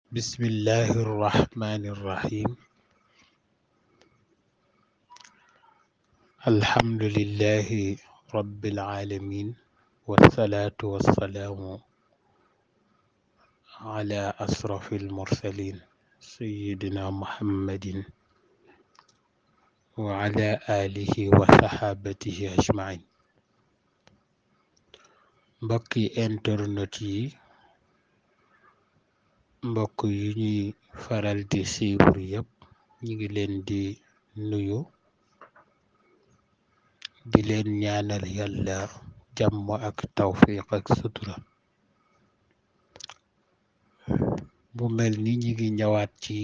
بسم الله الرحمن الرحيم. الحمد لله رب العالمين، والصلاة والسلام على أشرف المرسلين سيدنا محمد وعلى آله وصحابته أجمعين. mbokki internet yi, mbokk yi ñuy faral di suivre yépp, ñi ngi leen di nuyu di leen ñaanal yàlla jàmm ak tawfiq ak sutura. bu mel ni ñi ngi ñëwaat ci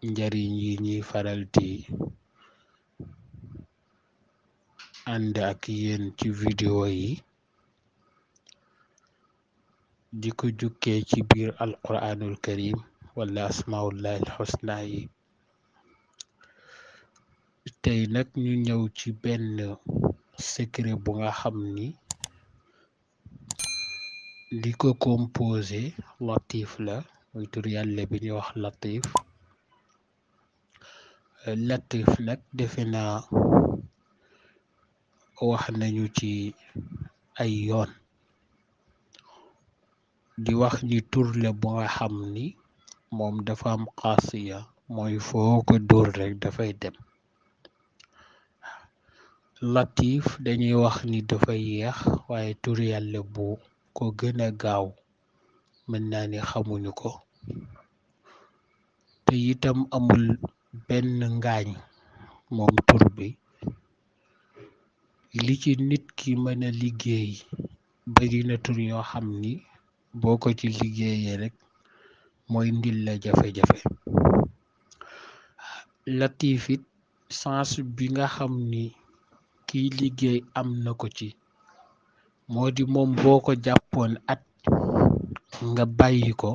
njariñ yi ñuy faral di ànd ak yéen ci vidéo yi, di ko jukkee ci biir alquranul karim wala asmaullahi alxusna yi. tey nag ñu ñëw ci benn secret bu nga xam ni li ko composé latif la, muy tur yàlla bi ñuy wax latif. latif nag defe naa wax nañu ci ay yoon, di wax ni tur la bu nga xam ni moom dafa am xaasiya, mooy foo ko dóor rek dafay dem. latif dañuy wax ni dafa yeex, waaye tur yàlla bu ko gën a gaaw mën naa ni xamuñu ko, te itam amul benn ngaañ. moom tur bi li ci nit ki mën a liggéey bari na. tur yoo xam ni boo ko ci liggéeyee rek mooy ndil la jafe-jafe. latif it sens bi nga xam ni kiy liggéey am na ko ci, moo di moom boo ko jàppoon at nga bàyyi ko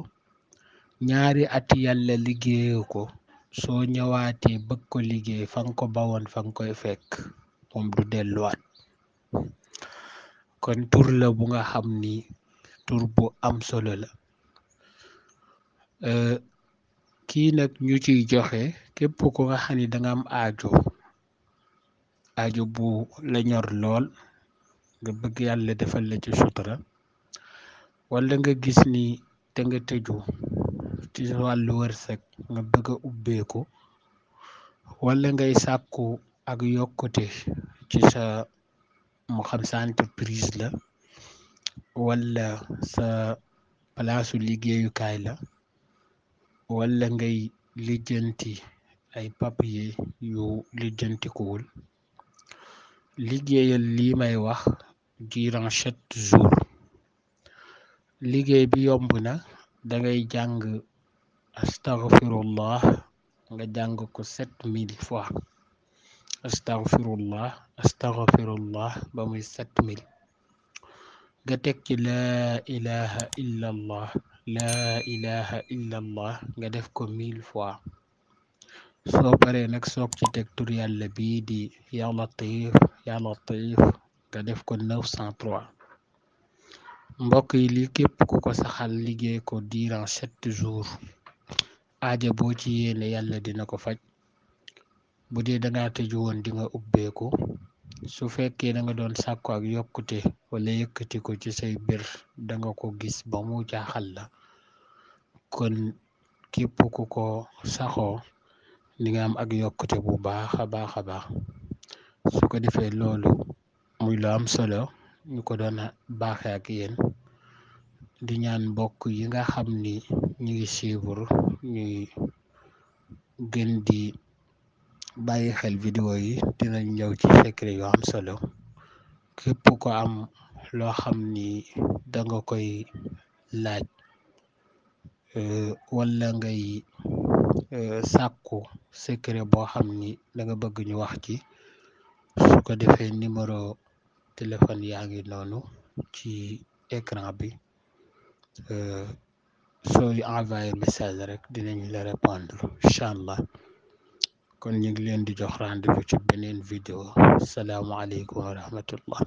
ñaari at yàlla liggéeyu ko, soo ñëwaatee bëgg ko liggéey fa nga ko bawoon fa nga koy fekk, moom du delluwaat. kon tur la bu nga xam ni tur bu am solo la. kii nag ñu ciy joxe képp ku nga xam ni danga am aajo bu la ñor lool, nga bëgg yàlla defal la ci sutura, wala nga gis ni te nga tëju ci wàllu wërsëg, nga bëgg a ubbeeku, wala ngay sàkku ak yokkute ci sa, mu xam sa entreprise la wala sa palaasu liggéeyukaay la, wala ngay lijjanti ay papier yu lijjantikuwul, liggéeyal lii may wax durant 7 jours. liggéey bi yomb na, dangay jàng astaghfirullah, nga jàng ko 7000 fois. astaghfirullah ba muy 7000. nga teg ci laa ilaha illa allah, nga def ko 1000 fois. soo paree nag soog ci teg tur yàlla bii di ya latif nga def ko 903. mbokk yi, li képp ku ko saxal liggéey ko durant 7 jours, aaja boo ci yéene yàlla dina ko faj. bu dee dangaa tëju woon di nga ubbeeku. su fekkee da nga doon sàkku ak yokkute wala yëkkati ko ci say mbir, danga ko gis ba mu jaaxal la. kon képp ku ko saxoo di nga am ak yokkute bu baax a baax a baax. su ko defee loolu muy lu am solo, ñu ko doon baaxee ak yéen, di ñaan mbokk yi nga xam ni ñu ngi suivre ñuy gën di bàyyi xel vidéo yi. dinañ ñëw ci secret yu am solo. képp ko am loo xam ni danga koy laaj, wala ngay sàkku secret boo xam ni danga bëgg ñu wax ci, su ko defee numéro téléphone yaa ngi noonu ci écran bi. sooy envoyé message rek dinañ la répondre incha allah. kon ñu ngi leen di jox rendez-vous ci beneen vidéo. salaamualeykum wa rahmatullah.